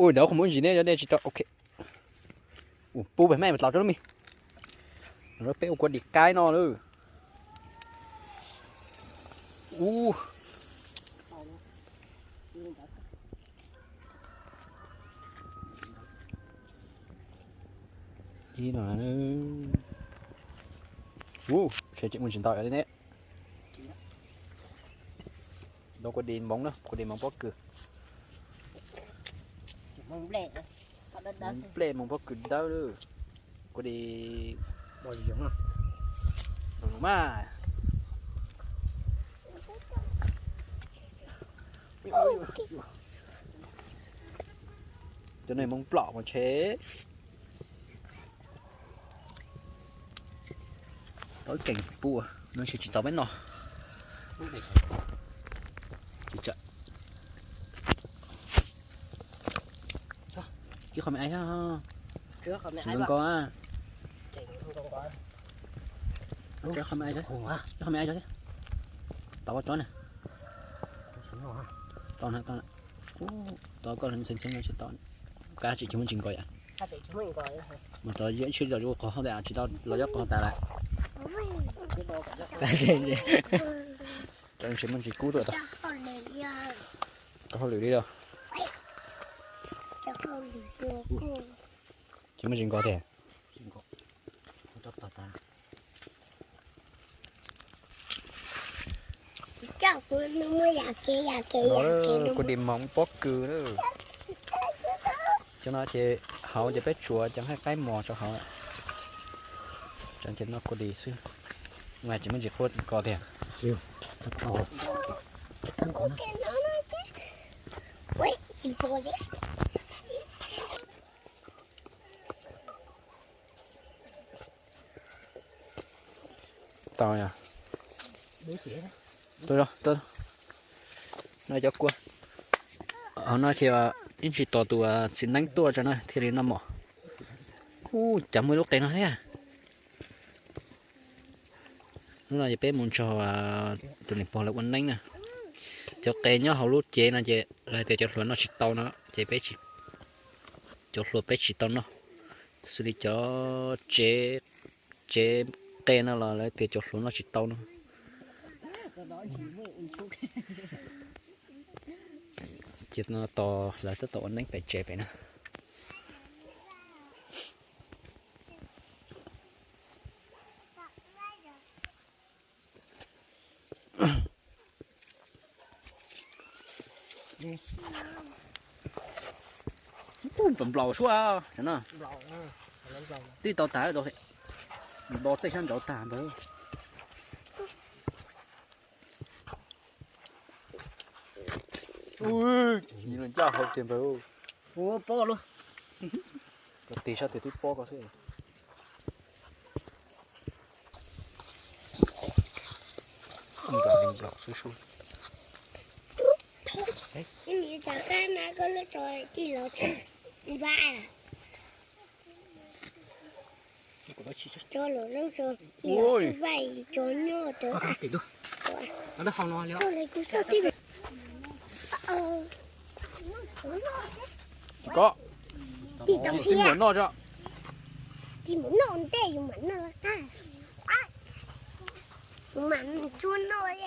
Ui, ntawd qhov muab ntsis ne, yog nej tsis tau, ok. Ua pub pem mej mas tau rau lub me. Peb ua kua dis qaib no lawm. Ub. Ib no. Ub, tseem muaj tsis ntau li ne. Ntoo kua dis moov na, kua dis moov pob kws. Moov nplej, moov pob kws dawb. Kua dis, mas. Cov no moov plom mas tshe. Tau ib keeg pub no tsis txaus peb noj. Ib qho me ais, tsis zoo nkauj. Ib qho me ais, ib qho me ais, tau tsob na. Tau na, tau na. Tau koj txheeb txheeb no tsis tau. Kab tsis muaj ntsis nkaus yom. Mas tau yam tshwj los qhov hauv ntej tsis tau los yob qhov tas lawm. Tsis muaj ntsis kub tuaj tau. Tau hauj lwm li los. Tsis muaj ntsis nkaus tiag. Kua dis moov pob kws. Cov no ces hauv ces peb tsuav cov nqaij qaib mos rau hauv. Tseem ces noj kua dis xwb. Mas tsis muaj ntsis kub nkaus tiag. Tau yom. No cov kua. Hauv no ces ib tsis tos tus txiv neeb tuaj tso na thiaj li noj mov. Ub, cas muaj ib lub qe no thiab. Hnub no ces peb mus nrog tus niam pog lawv ua neeb na. Cov qe nyob hauv lub cev no ces lawv tias cov hluas noj tsis tau no ces peb, cov hluas peb tsis tau noj. Xws li cov tsev, tsev qe no los lawv tias cov hluas noj tsis tau no. Ces no tos lawv tab tom ua neeb pem tsev pem na. Nplaum suab no. Twb tau tas, nplaum txej sab nraud tag npawg. Ncaj hauv tiag npawg. Pob lawm. Cov tis sab twg twb pob ko xwb. Nplaum xwb sub. Ko, tsis mus noj tso. Tsis mus noj ntej yus mam noj qab. Yus mam tsuag noj.